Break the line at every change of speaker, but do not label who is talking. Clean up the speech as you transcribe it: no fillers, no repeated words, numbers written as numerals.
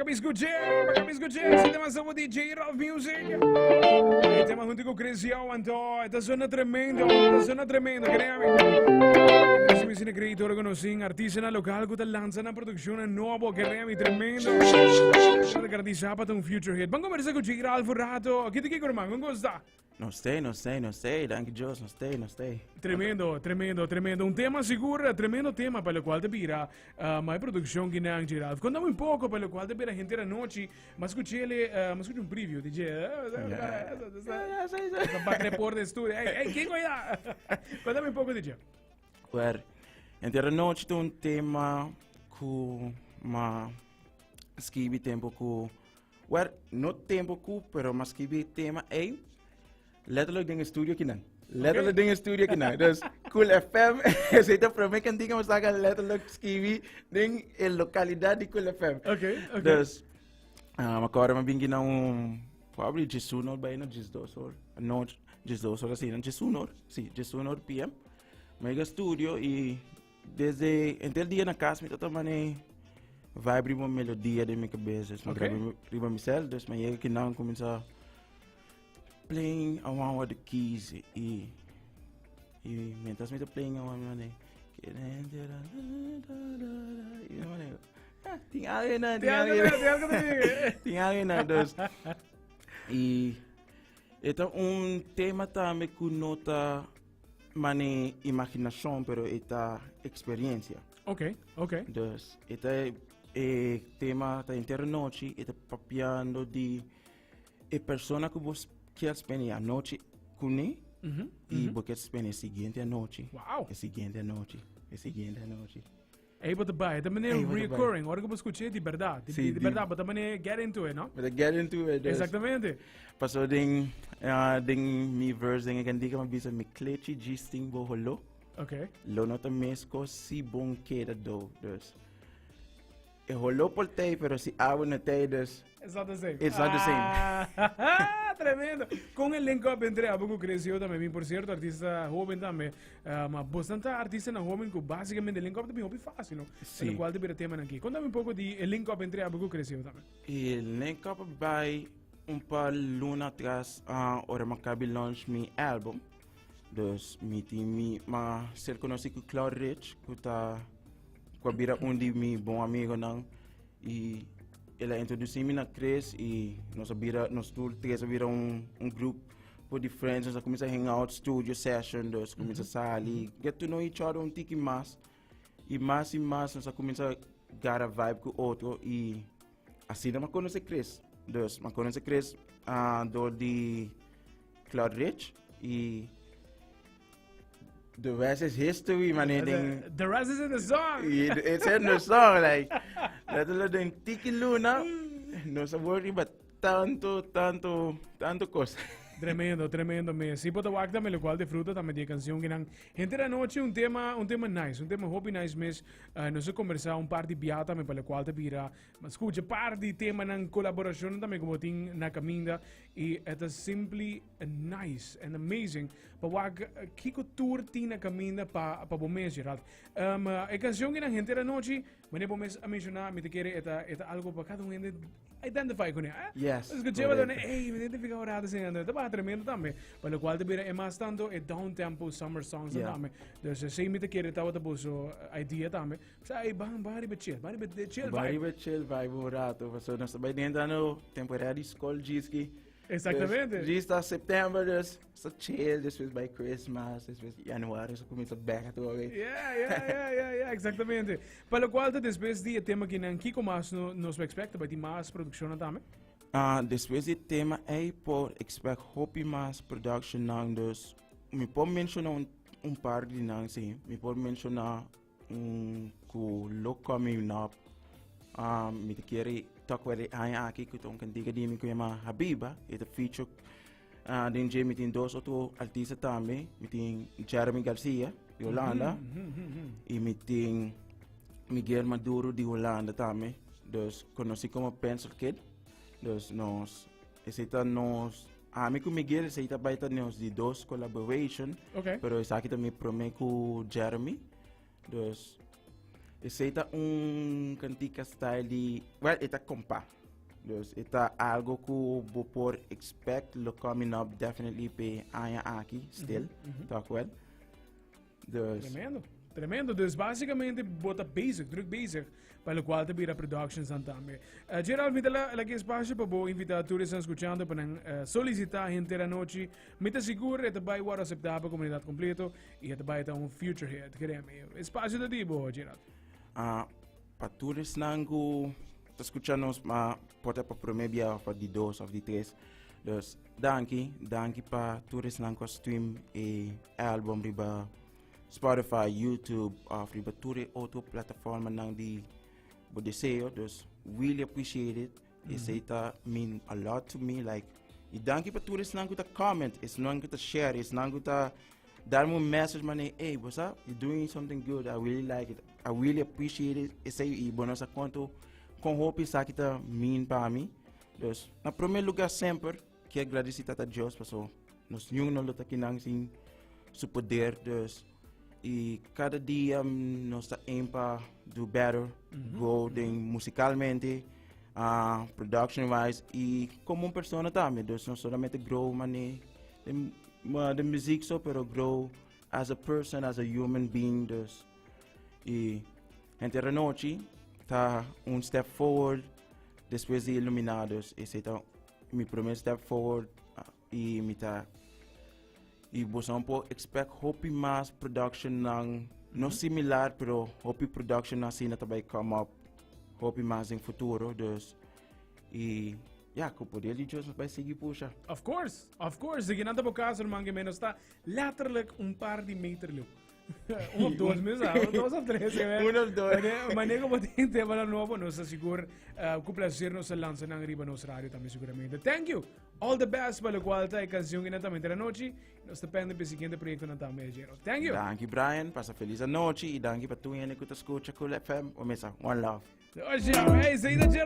mi scuché, laga mi scuché. Ese tema sa DJ Ralph Music. E tema junto cu Chris Yao, anto, esta zona tremendo, esta zona tremendo, créame. Si mi sine creator conocí, artista na local que ta lanza na producción nobo, créame, tremendo. Ta garantizar pa un future hit. Van conversa cu J Ralph un rato. Aquí te kiko, hermano, ¿cómo está?
Nos stay, nos stay, nos stay. Dank Dios, nos stay, nos stay.
Tremendo, tremendo, tremendo. Un tema sigur, tremendo tema pa locual te bira my producción kinan Gerald. Contame un poco pa locual te bira gente la noche. Mas escuchele, mas escuché un preview, DJ. Back report de estudio. Hey, hey, ¿quién ya? Contame un poco, DJ.
Well, entera noche ta un tema ku ma skibi tempo ku Well, no tempo ku, pero mas skibi tema ei. Letterlijk den studio kinan. Letterlijk den studio kinan. Dus Cool FM, esei ta prome kantika mi saka letterlijk skibi den e lokalidat di Cool FM.
Okay.
Dus, me acorda mi bin kina un, probably 11 or bijna 12 or. No, 12 or asina, 11 or. Si, 11 or PM. Mi yega studio y Desde enter dia na cas mi tata mane vibe riba melodia den mi cabeza. Dus mi graba riba mi cel, dus mi yega kinan cuminsa playing around with the keys y mientras mi ta playing around mi mane y mi mane ah, tin algo na, tin algo na, tin algo na, dus y e ta un tema tambe cu no ta Mane imaginashon pero e ta experiencia.
Ok.
Dus e ta e tema ta henter anochi e ta papiando di e persona ku bo kier spende e anochi kuné i bo kier spende e siguiente anochi.
Wow.
E siguiente anochi, e siguiente anochi.
Ey, bo ta bai, ta manera
Ey, bo ta bai.
recurring. Ora ku bo skuch'é di bèrdat, di,
Sí,
di
di-
bèrdat, bo ta manera get into it, no?
Bo ta get into it. Dus.
Exactamente.
Paso den, ah, den mi verse den e kantika mi bisa mi klechi djis tin bo holó. Lo no ta meskos si bon keda do. Dus e holó por tei, pero si abo no tei, dus
It's not the same.
It's not the same.
Ah, tremendo. Con el link up entre abo cu Cresio tambe. Mi, por cierto, artista joven tambe. Ma bastante artista na joven cu basicamente link up tambe hopi fácil, no?
Sí.
Lo cual te bira tema aquí. Contame un poco di el link up entre abo cu Cresio tambe.
E link up bij un paar luna atrás, ora mi acabi launch mi album. Dus mi tin mi, ma ser conocí cu Cloud Rich, cu ta, cu a bira un di mi bon amigonan. Y el a introducí mi na Chris y nos a bira, nos tur tres a bira un group po di friends, nos a cuminsa hang out, studio session, dus cuminsa sali, get to know each other un tiki mas. Y mas y mas nos a cuminsa gara vibe cu otro y asina mi a conoce Chris. Dus mi a conoce Chris door di Cloud Rich y the rest is history, man.
The rest is in the song.
It's in the song, like, letterlijk den Tiki Luna, no se worry but tanto, tanto, tanto cosa.
Tremendo, tremendo mes. Si por wak tambe lo cual disfruta tambe di canción que nan Henter anochi un tema nice, un tema hopi nice mes. Nos a conversa un par di bia tambe pa lo cual te bira. Ma escucha par di tema nan colaboracion tambe como tin na caminda y het is simply nice and amazing. Pa wak kiko tur tin na caminda pa bo mes, Gerald. E canción que nan Henter anochi, wanneer bo mes a menciona, mi te kere eta algo pa cada un hende identify con eh?
Yes,
Escuché ba
correcto.
Hey, me identifica ahora asina, te ba tremendo tambe. Pa lo cual te bira e mas tanto e down tempo summer songs tambe. Dus esey mi te kere tabata boso idea tambe. Sa hey, ban ban riba chill, ban riba chill
Ban
vibe.
riba chill vibe un rato, paso nos ta bai entrando temporada di school djis.
Exactamente.
Dus, djis ta september, dus sta chill, despues bai Christmas, despues januari, so cuminsa back atrobe.
Yeah, exactamente. Pa lo cual te despues di e tema ki nan kiko mas no, nos expect, bai tin mas producción tambe?
Ah, despues di tema ei por expect hopi mas production nan, dus mi por menciona un par di nan, sí. Mi por menciona un ku lo coming up. Mi te kere tok wel e aña aki ku ta un kantika di mi ku yama Habiba. E ta feature den dje mi tin dos otro artista tambe. Mi tin Jeremy Garcia di Holanda y mi tin Miguel Maduro di Holanda tambe. Dus conocí como Pencil Kid. Dus nos, esei ta nos, ami ku Miguel esei ta bai ta nos di dos collaboration. Pero esaki ta mi prome ku Jeremy. Dus Esei ta un kantika style di, well, e ta kompa. Dus e ta algo ku bo por expect lo coming up definitely pe aña aki, still. Toch wel?
Dus. Tremendo. Tremendo. Dus basicamente bota basic, druk basic, pa lo cual te bira productions dan tambe. Gerald, mi te la, la espacio pa bo invita tur esnan escuchando pa nan solicita henter anochi. Mi ta sigur e ta bai word acepta pa comunidad completo y e ta bai ta un future hit, créeme. Espacio ta di bo, Gerald.
Pa tur esnan ku ta escucha nos, ma por ta pa prome bia of pa di dos of di tres. Dus danki, danki pa tur esnan ku a stream e album riba Spotify, YouTube of riba tur e otro plataformanan di bo deseo. Dus really appreciate it. Esei ta mean a lot to me. Like, y danki pa tur esnan ku ta comment, esnan ku ta share, esnan ku ta darme un message mane, hey, what's up? You're doing something good. I really like it. I really appreciate it. Esei y bo no sa cuanto con hopi esaki ta mean pa mi. Dus, na primer lugar semper, kier agradeci Tata Dios paso nos niun no lo ta kinan sin su poder. Dus, y cada dia nos ta aim pa do better, grow den musicalmente, production wise y como un persona tambe. Dus no solamente grow mane den, den muziek so, pero grow as a person, as a human being. Dus, y henter anochi ta un step forward despues di Iluminados. Esei ta mi primer step forward y mi ta y boso por expect hopi mas production nan no similar, pero hopi production nan asina ta bay come up hopi mas den futuro. Dus y ja, ku poder di Dios nos bay sigui pusha.
Of course, of course. De nan ta bo caso, herman, que menos ta letterlijk un paar di meter leu. Un of dos, mes, ah, dos of tres.
Un of dos.
Maneer como tin tema nobo, nos ta sigur cu placer nos ta lanza nan riba nos radio tambe seguramente. Thank you. All the best pa locual ta e canción que tambe ter anochi. Nos ta pende pe siguiente proyecto nan tambe, Jero. Thank you.
Danki, Brian. Pasa feliz anochi y danki pa tur hende cu ta scucha Cool FM. O mesa, one love.
Oye, hey, Zaida Jero.